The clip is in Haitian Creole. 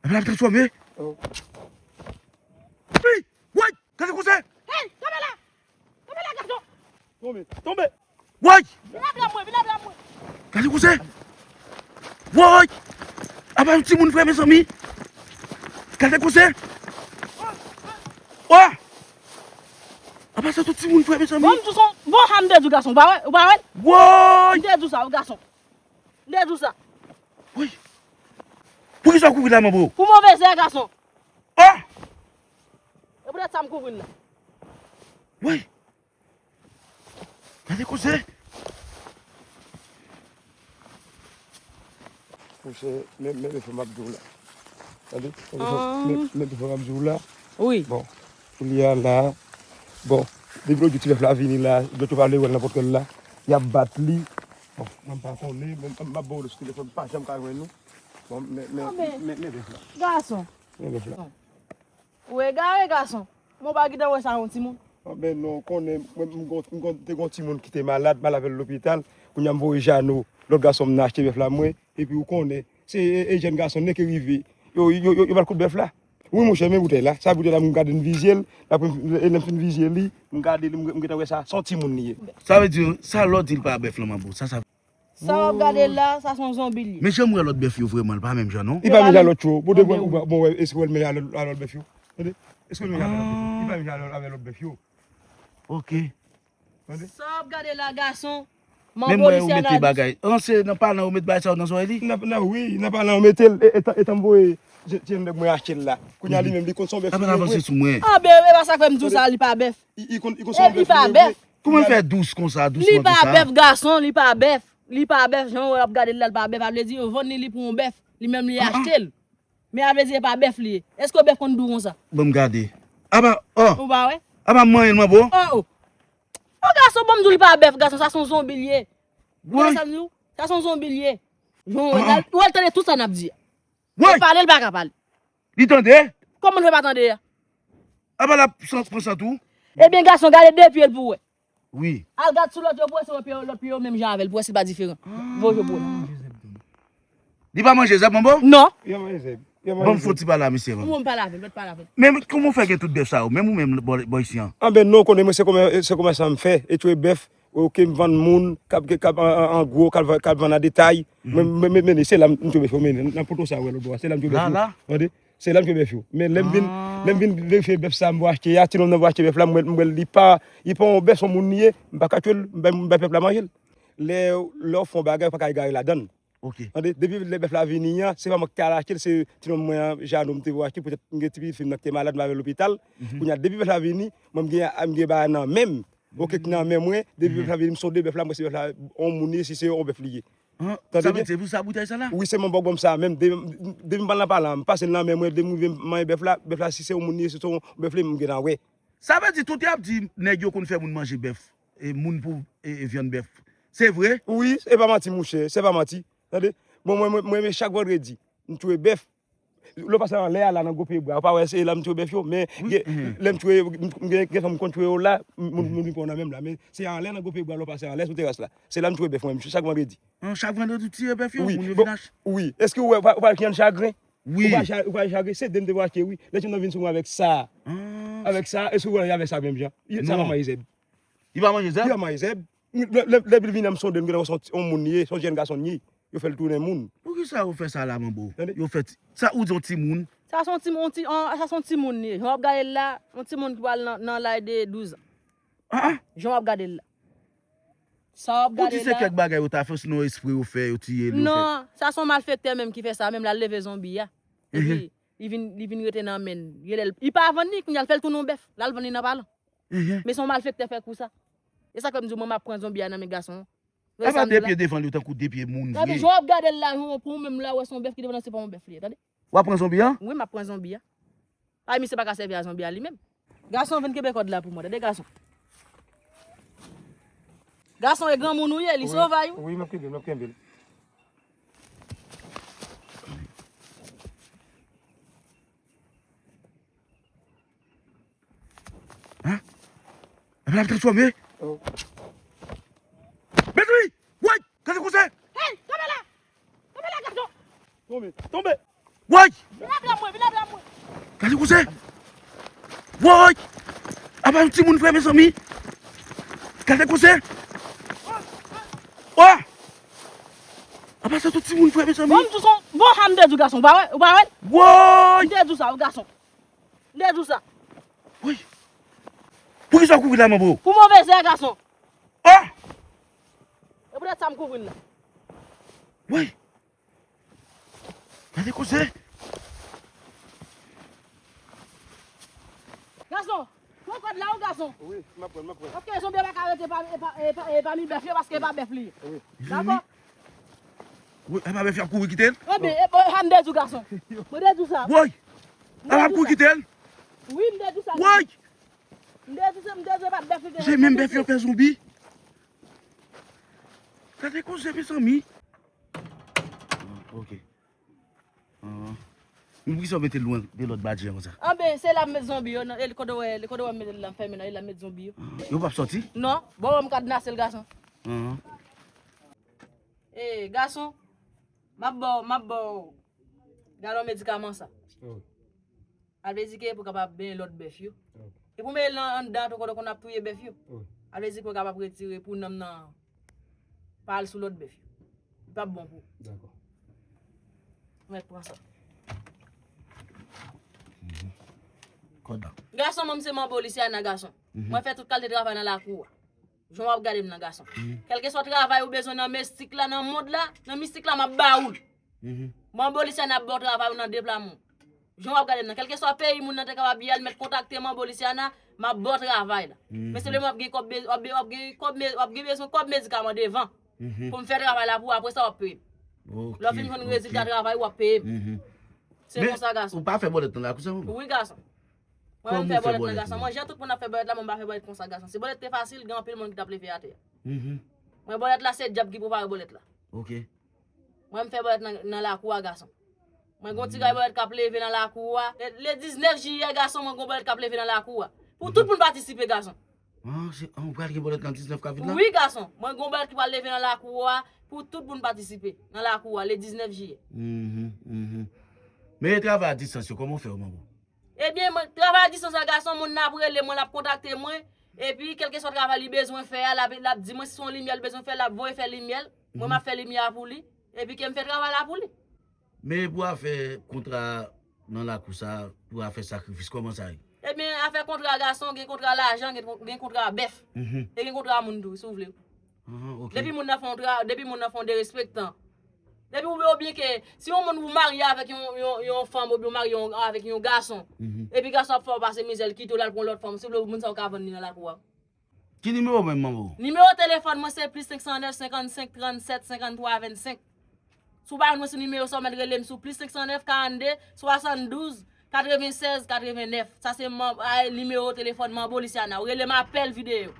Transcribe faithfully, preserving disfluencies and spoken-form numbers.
Apa l ap transfòme? Oh. Wi! Woy! Gade koze! Hey! Kanpe la! Kanpe la, gason! Tonbe! Tonbe! Woy! Vin avè mwen, vin avè mwen! Gade koze! Woy! Apa yon timoun, frè, mezanmi! Gade koze! Oh! Apa sa tout timoun, frè, mezanmi! Bon, m di w, bon, sa m te di w, gason, ou pa wè, ou pa wè? Woy! M te di w sa, wi, gason. M te di w sa. Woy! Poukisa w kouri la, manbo? Pou move zè, gason. Ah! E poutèt sa m kouvri l la. Woy! Gade koze! Monchè, men, men, men sa m ap di w la. Tande? Men, men, men sa m ap di w la. Wi. Bon, kounye a la, bon, depi lòt jou ti bèf la vini la, lòt yo pa vle wè l nan pòtkòl la, y ap bat li. Bon, mwen m pa konnen, men m ap ba w sou telefòn, m pa janm ka jwenn ou. Bon, men, men, men, men bèf la. Gason. Men bèf la. Ou egare, gason. Men w pa gentan wè sa yon timoun. Anben non, ou konnen, mwen, m gon, m gon, te gon timoun ki te malad, m al avè l lopital. Kounye a m voye Jano, lòt gason m nan achte bèf la, mwen. Epi ou konnen, se e, e jèn gason nèk e rive. Yo, yo, yo, yo pral kout bèf la. Wi, monchè, men boutèy la. Sa boutèy la, m gade m vizye l. Apre, e lè m fin vizye li, m gade li, m, m gentan wè sa, se yon timoun li ye. Sa vle di, sa lè w di l pa bèf lan, manbo, sa, sa Sa w ap gade la, sa se yon zonbi l ye. Men jan m wè lòt bèf yo vrèman, li pa menm jan non. Li pa menm jan lòt yo. Bon, de bon, bon, wè, èske w wè l menm jan a lòt bèf yo? Tande? Èske w wè l menm jan avè lòt bèf yo? Li pa menm jan avè lòt bèf yo. Ok. Tande? Sa w ap gade la, gason. Men m wè ou mete bagay. An, se nan palan ou met bagay sa yo nan zòrèy li? Nan, nan, wi, nan palan ou mete l, e, etan, etan m voye, ti nèg mwen achte l la. Kounye a li menm, li konn se yon bèf li ye vre. Avanse sou mwen. Anben, e pa sa k fè m di w sa, li pa bèf. Li, li konn, li konn se yon bèf li ye vre. Kouman l fè dous konsa, dousman konsa? Li pa bèf, gason, li pa bèf. Li pa bèf, jan w ap gade l la, li pa bèf. A vle di, yo vann li, li pou yon bèf. Li menm, li achte l. Men a vle di, e pa bèf li ye. Èske bèf konn dou konsa? Ban m gade. Apa, oh. Ou pa wè? Apa m manyen l, manbo? Oh, oh. Oh, gason, ban m di w, li pa bèf, gason, sa se yon zonbi l ye. Ou tande sa m di w? Sa se yon zonbi l ye. Jan w wè l la, ou al tande tout sa n ap di a. Woy! Ou pale, l pa ka pale. Li tande? Kòman l fè pa tande a? Apa l ap san, pran sant ou? Ebyen, gason, gade de pye l pou w wè. Wi. Al gad sou lòt yo pou wè si lòt pye yo, lòt pye yo menm jan avè l, pou wè si l pa diferan. Voye yo pou wè. Li pa manje zèb, manbo? Non. Li pa manje zèb. Ban m fè yon ti pale a misye, manbo. Ou menm pale avè l, mèt pale avè l. Men kòman w fè gen tout bèf sa yo? Menm ou menm bò, bò isi an? Anben non, konnen mwen se kòmè, se kòmèsan m fè, e tchwe bèf. Ok, m vann moun, k ap, k ap an, an, an gwo, k ap, k ap vann an detay. Mwen, mwen, mwen, mwen, se la m, m tchwe bèf yo, men nan poto sa w wè lòt bò a, se la m tchwe bèf yo. Tande? Se la m tchwe bèf yo. Men lè m vin, lè m vin verifye bèf sa m voye achte a, ti nonm nan voye achte bèf la, m wè, m wè li pa, li pa yon bèf, se yon moun li ye, m pa ka tchwe l, m bay, m bay pèp la manje l. Lè, lè w fè yon bagay, ou pa ka egare ladan l. Ok. Tande, depi lè bèf la vini an, se pa mwen ki te al achte l, se ti nonm mwen an, Jano, m te voye achte, poutèt m gen ti pitit fi m nan ki te malad, m avè l lopital. Kounye a, depi bèf la vini, mwen m gen, m gen bagay nan men m. Ok, ki nan men mwen, depi bèf la vini, m sonde bèf la, m wè si bèf la, yon moun li ye, si se yon bèf li ye. Tande byen? Sa vle di, se pou sa boutèy sa la? Wi, se mwen bòk ban m sa menm. Depi, depi m pral nan palan, m pase l nan men mwen, depi m rive m manyen bèf la, bèf la, si se yon moun li ye, si se yon bèf li ye, m gentan wè. Sa vle di, tout y ap di, nèg yo konn fè moun manje bèf, e moun pou, e, e vyann bèf. Se vre? Wi, se pa manti, monchè, se pa manti. Tande? Bon, mwen, mwen, mwen, mwen, chak vandredi, m tchwe bèf. Lè w pase anlè a la, nan gwo pye bwa, ou pa wè se la m tchwe bèf yo, men lè m tchwe, m gen, gen fanm m konn tchwe yo la, moun, moun vin pran nan men m la, men se anlè nan gwo pye bwa, lè w pase anlè sou teras la. Se la m tchwe bèf mwen, chak vandredi. An, chak vandredi ou tire bèf yo, moun yo vin achte? Wi. Èske ou wè, ou pa, ou pa al vyann chagren? Wi. Ou pa cha-, ou pa chagren, se de m te pou achte, wi. Lè ti nonm vin sou mwen avèk sa, avèk sa, èske ou wè l avèk sa menm jan? Sa pa manje zèb. Li pa manje zèb? Li pa manje zèb. Lè, lè, lè, lè l vini an, m sonde l, m gentan wè se yon moun li ye, se yon jèn gason li ye. Yo fè l tounen moun. Poukisa yo fè sa la, manbo? Tande? Yo fè ti, sa ou di yon timoun? Sa se yon timoun, yon ti, yon, sa se yon timoun li ye. Jan w ap gade l la, yon timoun ki pral nan, nan laj de douz an. Ah, ah. Jan w ap gade l la. Sa w ap gade la. Ou di se kèk bagay yo ta fè, sinon espre yo fè, yo tiye l, yo fè. Non, sa se yon malfektè menm ki fè sa, menm l al leve zonbi a. Epi, li vin, li vin rete nan men l. Genlè l, li pa vann li, kounye a l fè l tounen yon bèf. L al vann li nan palan. Men se yon malfektè fè kou sa. E sa k fè m di w, mwen, m ap pran zonbi a nan men gason an. Apa de pye devan li yo tankou de pye moun vre. Gade, jan w ap gade l la, jan w, pou ou menm la, w wè se yon bèf ki devan l, se pa yon bèf li ye, tande? W ap pran zonbi an? Wi, m ap pran zonbi a. Ay, misye pa ka sèvi a zonbi a li menm. Gason, vin kenbe kòd la pou mwen, tande, gason. Gason, e granmoun ou ye, li sovay, wi. Wi, m ap kenbe l, m ap kenbe l. Hein? Epi l ap transfòme? Oh. Mezanmi! Woy! Gade koze! Hey! Kanpe la! Kanpe la, gason! Tonbe! Tonbe! Woy! Vin avè Gade koze! Woy! Apa yon timoun vre, mezanmi! Gade koze! Oh! Apa se yon timoun vre, mezanmi! Bon, m di w sa, bon, ha, m te di w, gason, ou pa wè, ou pa wè? Woy! M te di w sa, wi, gason. M te di w sa. Woy! Poukisa w kouri la, manbo? Pou move zè, gason. Oh! E poutèt sa m kouvri l la. Woy! Gade koze. Gason, pran kòd la, wi, gason. Wi, m ap pran, m ap pran. Paske zonbi a pa ka rete pa, e pa, e pa, e pami bèf yo, paske e pa bèf li ye. Wi. Dakò? Wi, e pa bèf y ap kouri kite l? Ebyen, e, bon, ha, m te di w, gason. Mwen te di w sa. Woy! E pa kouri kite l? Wi, m te di w sa. Woy! M te di w se, m te di w se pa bèf li te ye. Se menm bèf yo fè zonbi. Gade koze, mezanmi. Ah, ok. Ah. Men poukisa w mete l lwen de lòt badjè a konsa? Anben, se la m met zonbi yo, nan, e kote w wè, kote w wè m mete l la, m fèmen nan, e la m met zonbi yo. Ah, yo p ap sòti? Non, bon, m kadnase l, gason. Ah. E, gason, m ap ba w, m ap ba w galon medikaman sa. Oh. Sa vle di ke pou kapab benyen lòt bèf yo. Oh. E pou mete l nan, anndan tou kote konn ap touye bèf yo. Oh. Sa vle di ke w kapab retire pou nanm nan pa al sou lòt bèf yo. Li p ap bon pou ou. Dakò. Mèt pran sa. Mhm. Kòd la. Gason, mwen se manbo Lisiana, gason. Mhm. Mwen fè tout kalite travay nan lakou a. Jan w ap gade m nan, gason. Mhm. Kèlkeswa travay ou bezwen nan mistik la, nan mond la, nan mistik la, m ap ba ou l. Mhm. Manbo Lisiana ap ba w travay ou nan deplame w. Jan w ap gade m nan, kèlkeswa peyi moun nan te kapab ye a, l mèt kontakte Manbo Lisiana, m ap ba w travay la. Mhm. Men se le mwen ap gen kòb, be- w ap be- w ap gen kòb, me- w ap gen bezwen kòb medikaman devan. Mhm. Pou m fè travay la pou w, apre sa w ap peye m. Ok, lè w fin jwenn rezilta travay ou, w ap peye m. Mhm. Se konsa, gason. Men ou pa fè bòlèt nan lakou sa, manbo? Wi, gason. Mwen menm fè bòlèt nan, gason. Mwen, jan tout moun ap fè bòlèt la, mwen pa fè bòlèt konsa, gason. Si bòlèt te fasil, gen anpil moun ki t ap leve atè a. Mhm. Mwen, bòlèt la, se dyab ki prepare bòlèt la. Ok. Mwen, m fè bòlèt nan, nan lakou a, gason. Mwen, gon ti kay bòlèt k ap leve nan lakou a. Le, le diznèf jiyè, gason, mwen, gon bòlèt k ap leve nan lakou a. Pou tout moun patisipe, gason. Ah, se, ah, ou pral gen bòlèt nan diznèf k ap vin la? Wi, gason. Mwen, gon bòlèt ki pral leve nan lakou a. Pou tout moun patisipe nan lakou a, le diznèf jiyè. Mhm, mhm. Men travay a distans yo, kòman w fè yo, manbo? Ebyen, mwen, travay a distans la, gason, moun nan ap rele mwen, l ap kontakte mwen. Epi, kèlkeswa travay li bezwen fè a, l ap, l ap di mwen si se yon limyè li bezwen fè, l ap voye fè limyè l. Mwen, m ap fè limyè a pou li. Epi ke m fè travay la pou li. Men pou afè kontra nan lakou sa, pou afè sakrifis, kòman sa ye? Ebyen, afè kontra, gason, gen kontra lajan, gen, gen kontra bèf. Mhm. E gen kontra moun tou, si w vle. Ah, ok. Depi moun nan fè yon tra-, depi moun nan fè yon derespektan. Depi ou, oubyen ke, si yon moun ou marye avèk yon, yon, yon fanm, oubyen ou marye yon, avèk yon gason, mhm, epi gason ap fè w pase mizè, l kite w, l al pran lòt fanm, si w vle, moun sa yo ka vann li nan lakou a. Ki nimewo menm, manbo? Nimewo telefòn mwen se plis senk san nèf, senkannsenk, trannsèt, senkanntwa, vennsenk. Si w pa jwenn mwen sou nimewo sa, ou mèt rele m sou plis senk san nèf, karannde, swasanndouz, katrevensèz, katrevennèf. Sa se man-, a, nimewo telefòn Manbo Lisiana. Ou rele m apèl videyo.